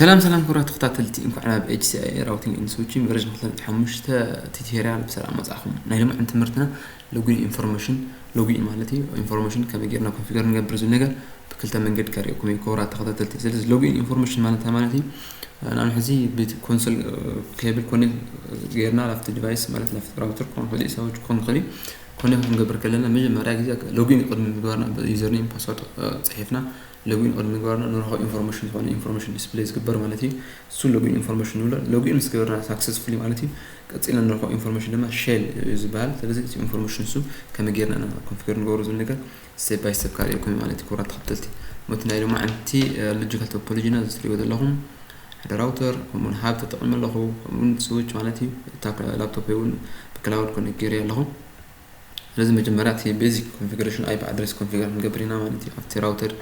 ሰላም ሰላም ክቡራት ተኸታተልቲ፣ እንኳዕ ናብ HCIA Routing and Switching version ክልተ ሓሙሽተ ቱቶሪያል ብሰላም መጻእኹም። ናይ ሎማዓንቲ ትምህርትና login information፣ login ማለት እዩ፣ information ከመይ ጌርና ኮንፊገር ንገብር ዝብል ነገር ብክልተ መንገዲ ከርእየኩም እዩ ክቡራት ተኸታተልቲ። ስለዚ login information ማለት እንታይ ማለት እዩ? ንኣብነት ሕዚ ቤት ኮንሶል ኬብል ኮኔክት ጌርና ናብቲ ዲቫይስ ማለት ናብቲ ራውተር ክኾን ይኽእል እዩ፣ ሳውች ክኾን ይኽእል እዩ። ኮኔክት ክንገብር ከለና መጀመርያ ግዜ login ቅድሚ ምግባርና ዩዘርኔም ፓስዋርድ ጽሒፍና login ቅድሚ ምግባርና ንረኽቦ ኢንፎርሜሽን ዝኾነ ኢንፎርሜሽን ዲስፕሌይ ዝግበር ማለት እዩ። እሱ login information ንብሎ። Login ምስ ገበርና ሳክሰስፉሊ ማለት እዩ። ቀጺልና ንረኽቦ ኢንፎርሜሽን ድማ ሼል እዩ ዝበሃል። ስለዚ እቲ ኢንፎርሜሽን እሱ ከመይ ጌርና ኢና ኮንፊገር ንገብሮ ዝብል ነገር ስቴፕ ባይ ስቴፕ ከርእየኩም ማለት እዩ ክቡራት ተኸተልቲ። ሞቲ ናይ ሎማዓንቲ ሎጂካል ቶፖሎጂና እዚ ትሪእዎ ዘለኹም ሓደ ራውተር ከምኡውን ሃብ ተጠቒመ ኣለኹ፣ ከምኡውን ስዊች ማለት እዩ። እታ ላፕቶፕ እውን ብክላውድ ኮኔክት ገይረ ኣለኹ። ስለዚ መጀመርያ እቲ ቤዚክ ኮንፊግሬሽን IP ኣድሬስ ኮንፊገር ክንገብር ኢና ማለት እዩ። ኣብቲ ራውተር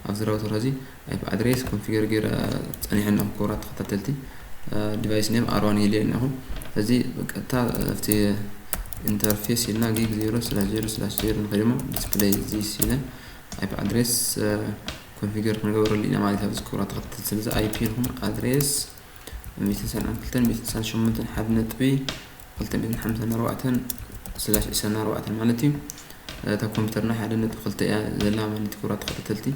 ኣብዚ ራውተር እዚ IP ኣድሬስ ኮንፊገር ገይረ ጸኒሐ ኣለኹ ክቡራት ተኸታተልቲ። ዲቫይስ ኔም ኣርዋን ኢለ ኣለኹ። እዚ ብቀጥታ ኣብቲ ኢንተርፌስ ኢልና ጊግ ዜሮ ስላሽ ዜሮ ስላሽ ዜሮ ንኸይድ እሞ ዲስፕሌይ ዚስ ኢለ IP ኣድሬስ ኮንፊገር ክንገብረሉ ኢና ማለት እዩ። ኣብዚ ክቡራት ተኸታተልቲ ስለዚ IP ኢልኩም ኣድሬስ ሚእትን ሰብዓን ክልተን ሚእትን ሰብዓን ሸሞንተን ሓደ ነጥቢ ክልተ ሚእትን ሓምሳን ኣርባዕተን ስላሽ ዕስራን ኣርባዕተን ማለት እዩ። እታ ኮምፒውተርና ሓደ ነጥቢ ክልተ እያ ዘላ ማለት እዩ ክቡራት ተኸታተልቲ።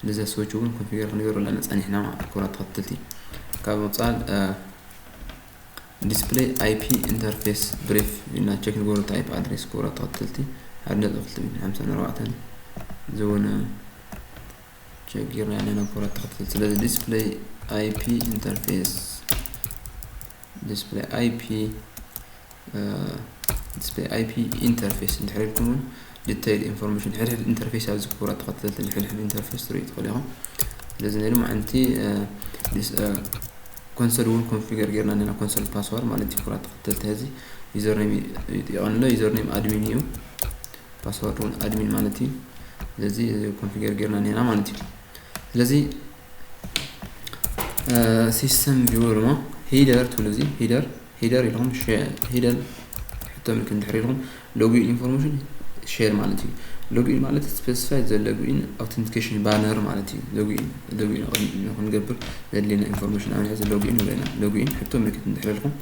ነዛ ስዊች እውን ኮንፊገር ክንገብረላ ኢና ጸኒሕና ማለት ክቡራት ተኸታተልቲ። ካብ ምቕጻል ዲስፕሌይ IP ኢንተርፌስ ብሪፍ ኢልና ቸክ ንገብሮ እቲ IP ኣድሬስ ክቡራት ተኸታተልቲ ሓደ ነጥቢ ክልተ ሚእትን ሓምሳን ኣርባዕተን ዝኾነ ቸክ ጌርና ኣለና ክቡራት ተኸታተልቲ። ስለዚ ዲስፕሌይ IP ኢንተርፌስ ዲስፕሌይ IP ዲስፕሌይ IP ኢንተርፌስ እንድሕር ኢልኩም እውን ዲቴይል ኢንፎርሜሽን ሕድሕድ ኢንተርፌስ ኣብዚ ክቡራት ተኸታተልቲ ንሕድሕድ ኢንተርፌስ ትሪኡ ትኽእሉ ኢኹም። ስለዚ ናይ ሎማዓንቲ ኮንሶል እውን ኮንፊገር ጌርና ኣለና። ኮንሶል ፓስዋርድ ማለት እዩ ክቡራት ተኸታተልቲ። ሕዚ ዩዘርኔም ይቐንሎ፣ ዩዘርኔም ኣድሚን እዩ፣ ፓስዋርድ እውን ኣድሚን ማለት እዩ። ስለዚ ኮንፊገር ጌርና ኣለና ማለት እዩ። ስለዚ ሲስተም ቪወር ድማ ሄደር ትብሉ፣ እዚ ሄደር ሄደር ኢልኩም ሄደር ሕቶ ምልክት እንድሕር ኢልኩም ሎጊን ኢንፎርሜሽን ሼር ማለት እዩ። ሎጊን ማለት ስፔሲፋይ ዘ ሎጊን ኣውተንቲኬሽን ባነር ማለት እዩ። ሎጊን ሎጊን ክንገብር ዘድልየና ኢንፎርሜሽን ኣብ ሕዚ ሎጊን ንብለና። ሎጊን ሕቶ ምልክት እንድሕር ኢልኩም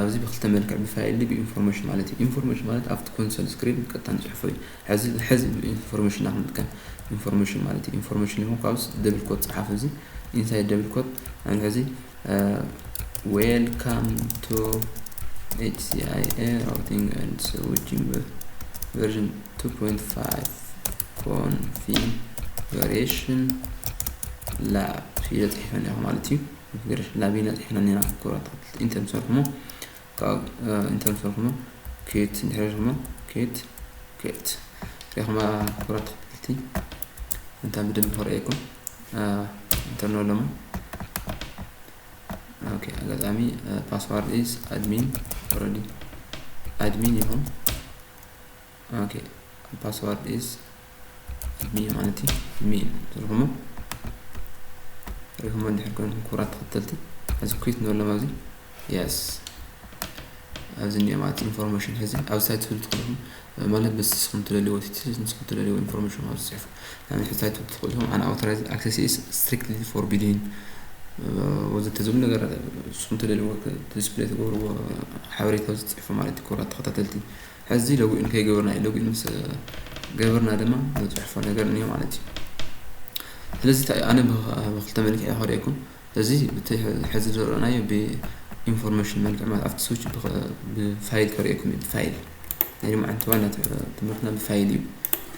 ኣብዚ ብክልተ መልክዕ ብፋይል ብኢንፎርሜሽን ማለት እዩ። ኢንፎርሜሽን ማለት ኣብቲ ኮንሶል ስክሪን ቀጥታ ንፅሕፎ እዩ። ሕዚ ሕዚ ኢንፎርሜሽን ናኹም ከም ኢንፎርሜሽን ማለት እዩ። ኢንፎርሜሽን ኢልኩም ካብዚ ደብል ኮት ፀሓፍ። እዚ ኢንሳይድ ደብል ኮት ኣብ ሕዚ Welcome to HCIA Routing and Switching version two point five configuration lab ኢለ ፅሒፈ እኒኦ ማለት እዩ። ኮንፊግሬሽን ላብ ኢና ፅሒፍና እኒና ክቡራት ተኸታተልቲ። ኢንተር ምስ በልኩሞ ካብ ኢንተር ምስ በልኩሞ ኩዊት እንድሕር ኢልኩሞ ኩዊት ኩዊት ሪኢኹማ ክቡራት ተኸታተልቲ። እንታ ብደንብ ክርእየኩም ኢንተር ንበሎሞ። ኦኬ፣ ኣጋጣሚ ፓስዋርድ ኢዝ ኣድሚን ኦልሬዲ ኣድሚን ኢኹም። ኦኬ፣ ፓስዋርድ ኢዝ ኣድሚን ማለት እዩ። ኣድሚን ትርጉሙ ሪኹሞ እንድሕር ኮይንኩም ክቡራት ተኸተልቲ፣ እዚ ኩዊት ንበሎም ኣብዚ። የስ፣ ኣብዚ እኒኦ ማለት ኢንፎርሜሽን። ሕዚ ኣብዚ ታይትል ትኽእልኩም ማለት በዚ ንስኹም ትደልይዎ ቲትል ንስኹም ትደልይዎ ኢንፎርሜሽን ኣብዚ ጽሕፉ። ንኣብነት ሕዚ ታይትል ትኽእልኩም ኣን ኣውቶራይዝድ ኣክሰስ ኢዝ ስትሪክትሊ ፎርቢድን ወዘተ ዝብሉ ነገራት ንስኹም ትደልይዎ ዲስፕሌይ ትገብርዎ ሓበሬታ ኣብዚ ጽሕፉ ማለት እዩ። ክቡራት ተኸታተልቲ፣ ሕዚ ሎግኢን ከይገበርና እዩ። ሎግኢን ምስ ገበርና ድማ ንጽሕፎ ነገር እኒኦ ማለት እዩ። ስለዚ እንታይ ኣነ ብኽ-፣ ብኽልተ መልክዕ እየ ከርእየኩም። እዚ እቲ ሕ-፣ ሕዚ ዝረኣናዮ ብኢንፎርሜሽን መልክዕ ማለት ኣብቲ ስዊች ብኸ-፣ ብፋይል ከርእየኩም እዩ። ብፋይል ናይ ሎማዓንቲ ዋና ት-፣ ትምህርትና ብፋይል እዩ።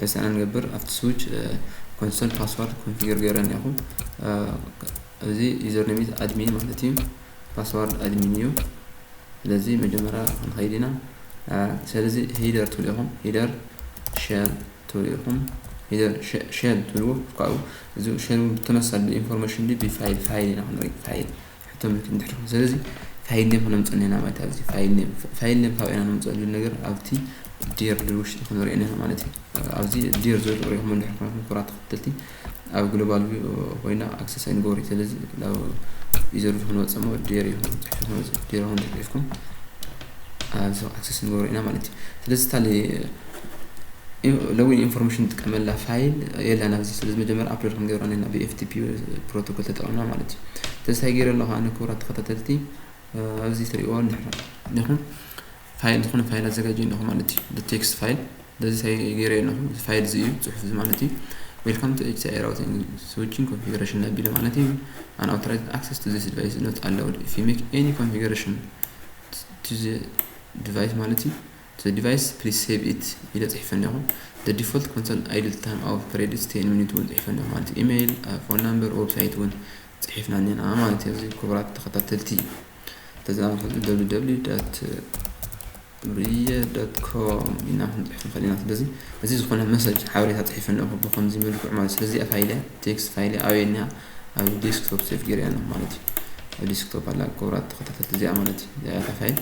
ሕዚ ንሕና ንገብር ኣብቲ ስዊች ኮንሶል ፓስዋርድ ኮንፊገር ገይረ እኒኣኹ። እዚ ዩዘር ኔም ኢዝ ኣድሚን ማለት እዩ። ፓስዋርድ ኣድሚን እዩ። ስለዚ መጀመርያ ክንኸይድ ኢና። ስለዚ ሄደር ትብሉ ኢኹም። ሄደር ሸል ትብሉ ኢኹም። ሄደር ሸ-፣ ሸል ትብልዎ ካብኡ እዚ ሸል እውን ተመሳሳሊ ኢንፎርሜሽን ድዩ ብፋይል፣ ፋይል ኢና ክንርኢ። ፋይል ሕቶ ምልክት እንድሕር። ስለዚ ፋይል ኔም ክነምፅእ እኒና ማለት ኣብዚ ፋይል ኔም፣ ፋይል ኔም ካብ ኢና ነምፅእ ዝብል ነገር ኣብቲ ዲር ዝብል ውሽጢ ክንሪኦ እኒና ማለት እዩ። ኣብዚ ዲር ዝብል ሪኢኹም እንድሕር ኮይንኩም ክቡራት ተኸተልቲ ኣብ ግሎባል ቪው ኮይና ኣክሰስ ኣይንገብሮ። ስለዚ ናብ ዩዘር ቪው ክንወፅእ እሞ ዲር ኢኹም ፅሒፍኩም፣ ዲር ኢኹም ፅሒፍኩም ኣብዚ ኣክሰስ ንገብሮ ኢና ማለት እዩ። ስለዚ ታሊ ሎጊን ኢንፎርሜሽን ንጥቀመላ ፋይል የላን ኣብዚ። ስለዚ መጀመርያ ኣፕሎድ ክንገብራ ኣለና ብ ኤፍ ቲ ፒ ፕሮቶኮል ተጠቒምና ማለት እዩ። ስለዚ እንታይ ገይረ ኣለኹ ኣነ ክቡራት ተኸታተልቲ፣ ኣብዚ ትሪእዎ ኣለኹም ፋይል፣ ዝኾነ ፋይል ኣዘጋጅየ ኣለኹ ማለት እዩ። ቴክስት ፋይል። ስለዚ እንታይ ገይረ ኣለኹ፣ እዚ ፋይል እዚ እዩ፣ ጽሑፍ እዚ ማለት እዩ። Welcome to ኤች ሲ ኣይ routing switching configuration ኣቢለ ማለት እዩ። Unauthorized access to this device is not allowed. If you make any configuration to the device ማለት እዩ፣ to the device please save it ኢለ ጽሒፈ ኣለኹ። The default console idle time of previous ten minutes እውን ጽሒፈ ኣለኹ ማለት እዩ። ኢሜይል፣ ፎን ናምበር፣ ዌብሳይት እውን ጽሒፍና እኒና ማለት እዩ። እዚ ክቡራት ተኸታተልቲ፣ ተዛም www ዶት ብርየ ዶት ኮም ኢና ክንጽሕፍ ንኽእል ኢና። ስለዚ እዚ ዝኾነ መሰጅ ሓበሬታ ጽሒፈ ኣለኹ ብኸምዚ መልክዑ ማለት። ስለዚ ፋይል እያ፣ ቴክስት ፋይል እያ፣ ኣበይ እኒኣ? ኣብ ዴስክቶፕ ሴቭ ገይረ ኣለኹ ማለት እዩ። ኣብ ዴስክቶፕ ኣላ ክቡራት ተኸታተልቲ እዚኣ ማለት እዩ። እዚኣ እታ ፋይል።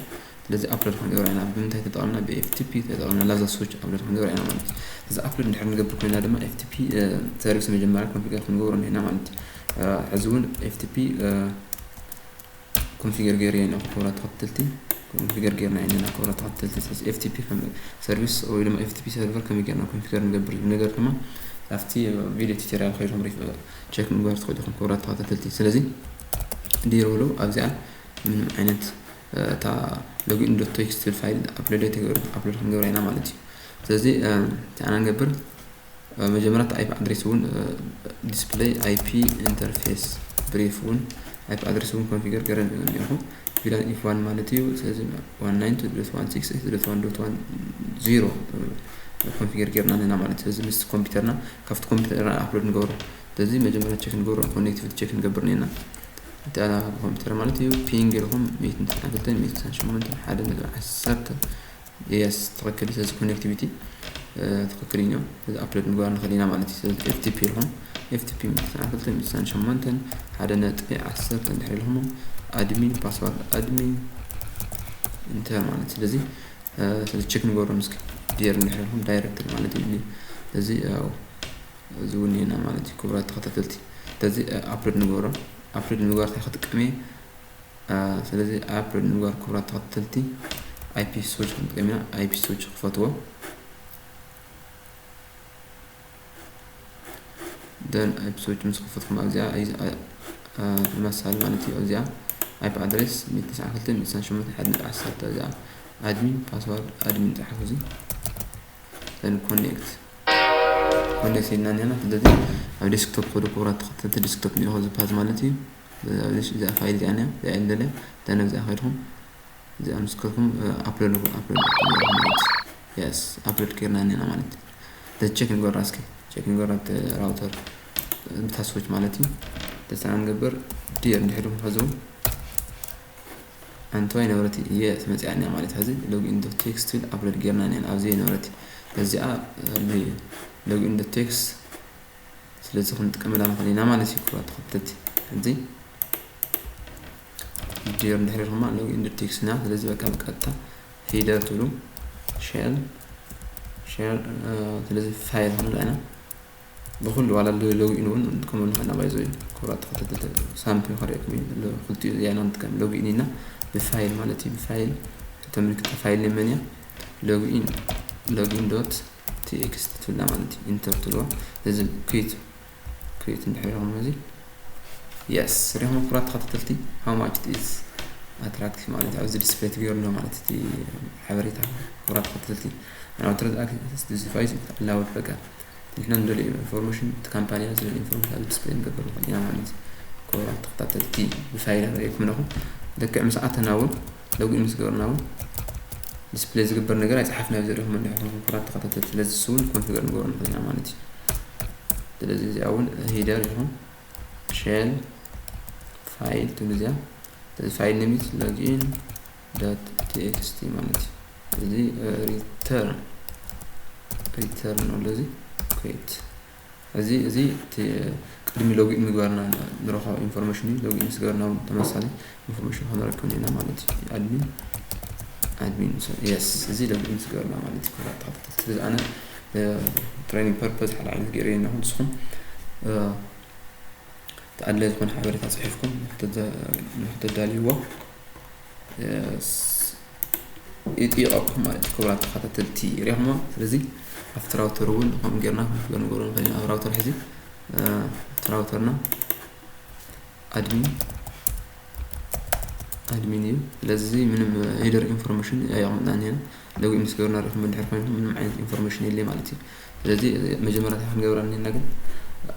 ስለዚ ኣፕሎድ ክንገብራ ኢና። ብምንታይ ተጠቐምና? ብ ኤፍ ቲ ፒ ተጠቐምና። ላዛ ስዊች ኣፕሎድ ክንገብራ ኢና ማለት እዩ። እዚ ኣፕሎድ እንድሕር ንገብር ኮይና ድማ ኤፍ ቲ ፒ ሰርቪስ መጀመርያ ኮንፊገር ክንገብሮ እንዲና ማለት እዩ። ሕዚ እውን ኤፍ ቲ ፒ ኮንፊገር ገይረ እየ ኣለኹ ክቡራት ተኸተልቲ። ኮንፊገር ገይርና ኣለና ክቡራት ተኸተልቲ። ስለዚ ኤፍ ቲ ፒ ሰርቪስ ወይ ድማ ኤፍ ቲ ፒ ሰርቨር ከመይ ገይርና ኮንፊገር ንገብር ዝብል ነገር ድማ ኣብቲ ቪድዮ ቱቶሪያል ከይድኩም ሪፍ ቸክ ምግባር ትኽእሉ ኢኹም ክቡራት ተኸታተልቲ። ስለዚ ዲር ብሉ ኣብዚኣ ምንም ዓይነት እታ ሎጊን ዶት ቴክስት ፋይል ኣፕሎድ ኣይተገብሩ፣ ኣፕሎድ ክንገብራ ኢና ማለት እዩ። ስለዚ እንታይ ኢና ንገብር? መጀመርያ እቲ ኣይፒ ኣድሬስ እውን ዲስፕሌይ ኣይፒ ኢንተርፌስ ብሪፍ እውን ኣይፒ ኣድሬስ እውን ኮንፊገር ገይረ እኒኹ። ቪላን ኢፍ ዋን ማለት እዩ። ስለዚ ዋን ናይን ቱ ዶት ዋን ሲክስ ኤይት ዶት ዋን ዶት ዋን ዚሮ ኮንፊገር ገይርና ኣለና ማለት። ስለዚ ምስ ኮምፒውተርና ካብቲ ኮምፒውተርና ኣፕሎድ ንገብሮ። ስለዚ መጀመርያ ቸክ ንገብሮ፣ ኮኔክቲቪቲ ቸክ ንገብር እኒና። እቲ ኮምፒውተር ማለት እዩ። ፒንግ ኢልኩም ሚእትን ትስዓን ክልተን ሚእትን ትስዓን ሸሞንተን ሓደ ነጥቢ ዓሰርተ። የስ፣ ትኽክል። ስለዚ ኮኔክቲቪቲ ትኽክል እዩ። እዚ ኣፕሎድ ምግባር ንኽእል ኢና ማለት እዩ። ስለዚ ኤፍ ቲ ፒ ኢልኩም ኤፍ ቲ ፒ ሚእትን ትስዓን ክልተን ሚእትን ትስዓን ሸሞንተን ሓደ ነጥቢ ዓሰርተ እንድሕር ኢልኩም ኣድሚን ፓስዋርድ ኣድሚን ኢንተር ማለት። ስለዚ ስለዚ ቸክ ንገብሮም እስኪ ዲር እንድሕር ኢልኩም ዳይሬክትድ ማለት እዩ። ስለዚ ያው እዚ እውን ኢና ማለት እዩ ክቡራት ተኸታተልቲ። ስለዚ ኣፕሎድ ንገብሮ። ኣፕሎድ ንምግባር እንታይ ክጥቀም እየ? ስለዚ ኣፕሎድ ንምግባር ክቡራት ተኸታተልቲ ኣይፒ ስዊች ክንጥቀም ኢና። ኣይፒ ስዊች ክፈትዎ። ደን ኣይፒ ስዊች ምስ ከፈትኩም ኣብዚኣ ተመሳሳሊ ማለት እዩ። ኣብዚኣ ኣይፒ ኣድሬስ ሚእትን ትስዓን ክልተን ሚእትን ትስዓን ሸሞንተን ሓደ ነጥቢ ዓሰርተ ኣብዚኣ ኣድሚን ፓስዋርድ ኣድሚን ጸሓፉ። እዚ ደን ኮኔክት ኮኔክት ኢልና እኒና። ስለዚ ኣብ ዴስክቶፕ ከዱ ክቡራት ተኸተልቲ ዴስክቶፕ እኒኦ እዚ ፓዝ ማለት እዩ። እዚኣ ፋይል እዚኣ እኒኣ እዚኣ እንደልያ እታ ነብዚኣ ከድኩም እዚኣ ምስ ከድኩም ኣፕሎድ ኣፕሎድ የስ ኣፕሎድ ገይርና እኒና ማለት እዩ። ቸክ ንገብራ እስኪ ቸክ ንገብራ እቲ ራውተር ብታስዎች ማለት እዩ። ተስና ንገብር ዲር እንድሕር ኸዚ እውን ኣንተዋይ ነበረት እየ ትመፅያ እኒኣ ማለት ሕዚ ሎጊን ዶት ቴክስት ብል ኣፕሎድ ገይርና እኒአን ኣብዚ ነበረት እዚኣ ሎጊን ዶት ቴክስት ስለዚ ክንጥቀመላ ንኽእል ኢና ማለት እዩ። ክቡራት ተኸተልቲ ሕዚ ዲር እንድሕር ድማ ሎጊን ዶት ቴክስት ኢና። ስለዚ በቃ ብቀጥታ ሂደር ትብሉ ሼር ሼር ስለዚ ፋይል ክንብላ ኢና። ብኩሉ ዋላ ሎጊን እውን ንጥቀመሉ ንኽእልና ባይዞ እዩ። ክቡራት ተኸተልቲ ሳምፕል ከርእየኩም እዩ። ክልቲኡ እዚኣ ኢና ንጥቀም ሎጊን ኢና ብፋይል ማለት እዩ። ብፋይል እቶ ምልክት ፋይል ናይ መን እያ? ሎጊን ሎጊን ዶት ቲ ኤክስ ቲ ትብላ ማለት እዩ። ኢንተር ትብልዋ እዚ ኩዊት ኩዊት እንድሕር ኢኹም እዚ የስ ሪኹም ክቡራት ተኸታተልቲ how much it is attractive ማለት ኣብዚ ዲስፕሌይ ትገብርና ማለት እቲ ሓበሬታ ክቡራት ተኸታተልቲ ኣናውትረት ኣክሰስ ዲስፋይስ ኣላውድ በቃ ንሕና ንደልዮ ኢንፎርሜሽን እቲ ካምፓኒ ዝብል ኢንፎርሜሽን ኣብዚ ዲስፕሌይ ንገብር ንኽእል ኢና ማለት እዩ። ክቡራት ተኸታተልቲ ብፋይል ኣርእየኩም ኣለኹ። ልክዕ ምስ ኣተና እውን ሎጊን ምስ ገበርና እውን ዲስፕሌይ ዝግበር ነገር ኣይፀሓፍና ዘሪኹም እንዲኹም ክቡራት ተኸታተልቲ ስለዚ እሱ እውን ኮንፊገር ንገብሮ ንኽእል ኢና ማለት እዩ። ስለዚ እዚኣ እውን ሂደር ኢኹም ሼል ፋይል ትብል እዚኣ ስለዚ ፋይል ኔም ኢዝ ሎጊን ዶት ቲ ኤክስ ቲ ማለት እዩ። እዚ ሪተርን ሪተርን ኣሎ እዚ ኩዊት እዚ እዚ ቅድሚ ሎጊን ምግባርና ንረኽቦ ኢንፎርሜሽን እዩ። ሎጊን ምስ ገበርና እውን ተመሳሳሊ ኢንፎርሜሽን ክንረክብ ኢና ማለት እዩ። ኣድሚን ኣድሚን የስ እዚ ሎጊን ምስ ገበርና ማለት እዩ። ክቡራት ተኸታተልቲ ስለዚ ኣነ ትሬኒንግ ፐርፐዝ ሓደ ዓይነት ገይረ ኣለኹ። ንስኹም ተኣድላይ ዝኾነ ሓበሬታ ጽሒፍኩም ንክተዳልይዎ ይጥይቐኩም ማለት እዩ። ክቡራት ተኸታተልቲ ሪኹሞ። ስለዚ ኣብቲ ራውተር እውን ከምኡ ጌርና ክንገብሮ ንኽእል ኢና። ኣብ ራውተር ሕዚ ኣብቲ ራውተርና ኣድሚን ኣድሚን እዩ። ስለዚ ምንም ሄደር ኢንፎርሜሽን ኣየቕምጥናን ኢና። ሎጊን ምስ ገበርና ሪኹም እንድሕር ኮይንኩም ምንም ዓይነት ኢንፎርሜሽን የለ ማለት እዩ። ስለዚ መጀመርያ እንታይ ክንገብር እኒና ግን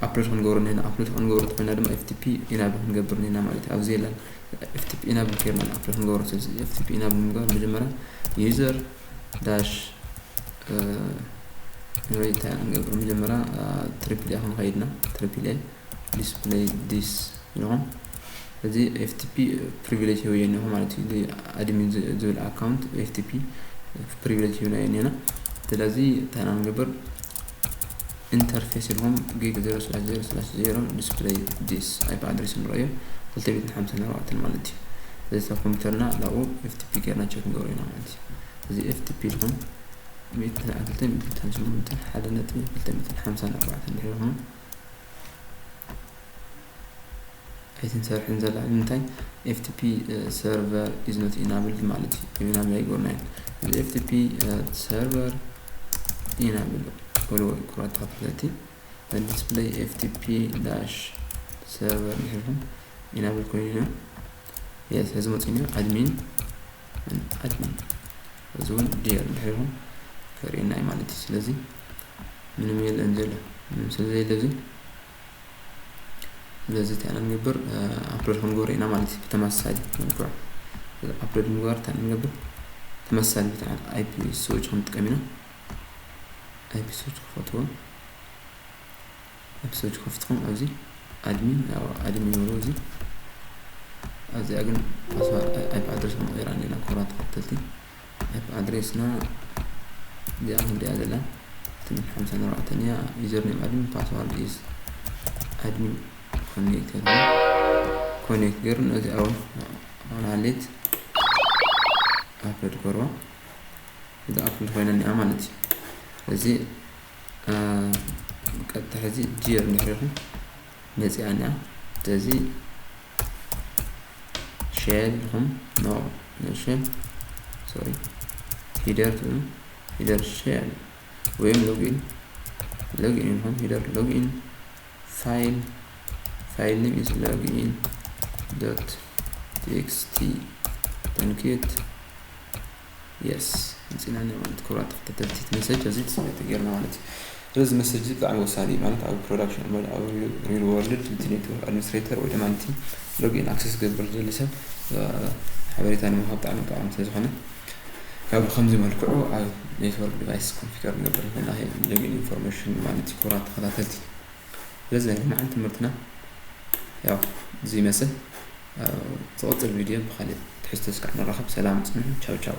ኣፕሎድ ክንገብር እኒና። ኣፕሎድ ክንገብር ኮይና ድማ ኤፍቲፒ ኢናብል ክንገብር እኒና ማለት እዩ። ኣብዚ የለን ኤፍቲፒ ኢናብል ጌርና ኣፕሎድ ክንገብር። ስለዚ ኤፍቲፒ ኢናብል ንምግባር መጀመርያ ዩዘር ዳሽ ወይ እንታይ ንገብር መጀመርያ ትሪፕል ኤ ክንኸይድና ትሪፕል ኤ ዲስፕሌይ ዲስ ኢልኹም እዚ ኤፍቲፒ ፕሪቪሌጅ ሂበዮ እኒኹ ማለት እዩ። ኣድሚን ዝብል ኣካውንት ኤፍቲፒ ፕሪቪሌጅ ሂብና እኒና። ስለዚ እንታይ ኢና ንገብር ኢንተርፌስ ኢልኹም ጊግ ዜሮ ስላሽ ዜሮ ስላሽ ዜሮ ዲስፕሌይ ዲስ ኣይፒ ኣድሬስ ንረእዮ ክልተ ሚእትን ሓምሳን ኣርባዕተን ማለት እዩ። ስለዚ ኣብ ኮምፒውተርና ናብኡ ኤፍቲፒ ጌርና ቸክ ንገብሮ ኢና ማለት እዩ። እዚ ኤፍቲፒ ኢልኹም ሚእትን ክልተ ሚእትን ስምንትን ሓደ ነጥቢ ክልተ ሚእትን ሓምሳን ኣርባዕተን ድሕሪ ኢኹም ኣይትንሰርሕን ዘላ ንምንታይ ኤፍቲፒ ሰርቨር ኢዝ ኖት ኢናብልድ ማለት እዩ። ኢናብል ኣይገብርናዮ። እዚ ኤፍቲፒ ሰርቨር ኢናብል በልዎ ክቡራት ተኸታተልቲ። ዲስፕሌይ ኤፍቲፒ ዳሽ ሰርቨር ድሕርኩም ኢናብል ኮይኑ ኢና። የስ እዚ መፂኡ እኒኦ ኣድሚን ኣድሚን እዚ እውን ዲር ድሕርኩም ከርእየና እዩ ማለት እዩ። ስለዚ ምንም የለን ዘሎ ምንም ስለ ዘየለ እዚ ስለዚ እንታይ ኢና ንገብር ኣፕሎድ ክንገብሮ ኢና ማለት እዩ። ብተመሳሳሊ መልክዑ ኣፕሎድ ንምግባር እንታይ ኢና ንገብር ተመሳሳሊ ብትዓ ኣይፒ ስዊች ክንጥቀም ኢና። ኣይፒ ስዊች ክፈትዎ ኣይፒ ስዊች ከፍትኩም ኣብዚ ኣድሚን ኣድሚን ይብሉ እዚ ኣብዚኣ ግን ፓስዋርድ ኣይፒ ኣድረስ ክንቀይራ እኒና ክቡራት ተኸተልቲ ኣይፒ ኣድሬስና እዚኣ ክንሪኣ ዘለና ትምን ሓምሳን ኣርባዕተን እያ። ዩዘር ኔም ኣድሚን ፓስዋርድ ኢዝ ኣድሚን ኮኔክት ኮኔክት ገይሩ ነዚ ኣውን ሃሌት ኣፕሎድ ገርባ እዚ ኣፕሎድ ኮይና እኒኣ ማለት እዩ። እዚ ቀጥታ ሕዚ ዲር እንድሕር ኢኹም መፂኣ እኒኣ ስለዚ ሼል ኢኹም ኖ ሼል ሶሪ ሂደር ትብሉ ሂደር ሼል ወይም ሎጊን ሎጊን ኢኹም ሂደር ሎጊን ፋይል ፋይል ኔም ኢዝ ሎጊን ዶት ቲኤክስቲ ተንኪት የስ መፂና እኒኣ ማለት ክቡራት ተኸታተልቲ እቲ መሰጅ እዚ ተሰሚዕቲ ጌርና ማለት እዩ። ስለዚ መሰጅ እዚ ብጣዕሚ ወሳኒ እዩ ማለት ኣብ ፕሮዳክሽን ኣብ ሪል ወርልድ እቲ ኔትወርክ ኣድሚኒስትሬተር ወይ ድማ ነቲ ሎጊን ኣክሰስ ዝገብር ዘሎ ሰብ ሓበሬታ ንምሃብ ብጣዕሚ ጠቃሚ ስለ ዝኾነ ካብ ከምዚ መልክዑ ኣብ ኔትወርክ ዲቫይስ ኮንፊገር ንገብር ንኽእል ኢና ሎጊን ኢንፎርሜሽን ማለት እዩ። ክቡራት ተኸታተልቲ ስለዚ ናይ ልምዓን ትምህርትና ያው እዚ ይመስል። ዝቕፅል ቪድዮ ብካሊእ ትሕዝቶ እስካዕ ንራኸብ። ሰላም ፅንሑ። ቻው ቻው።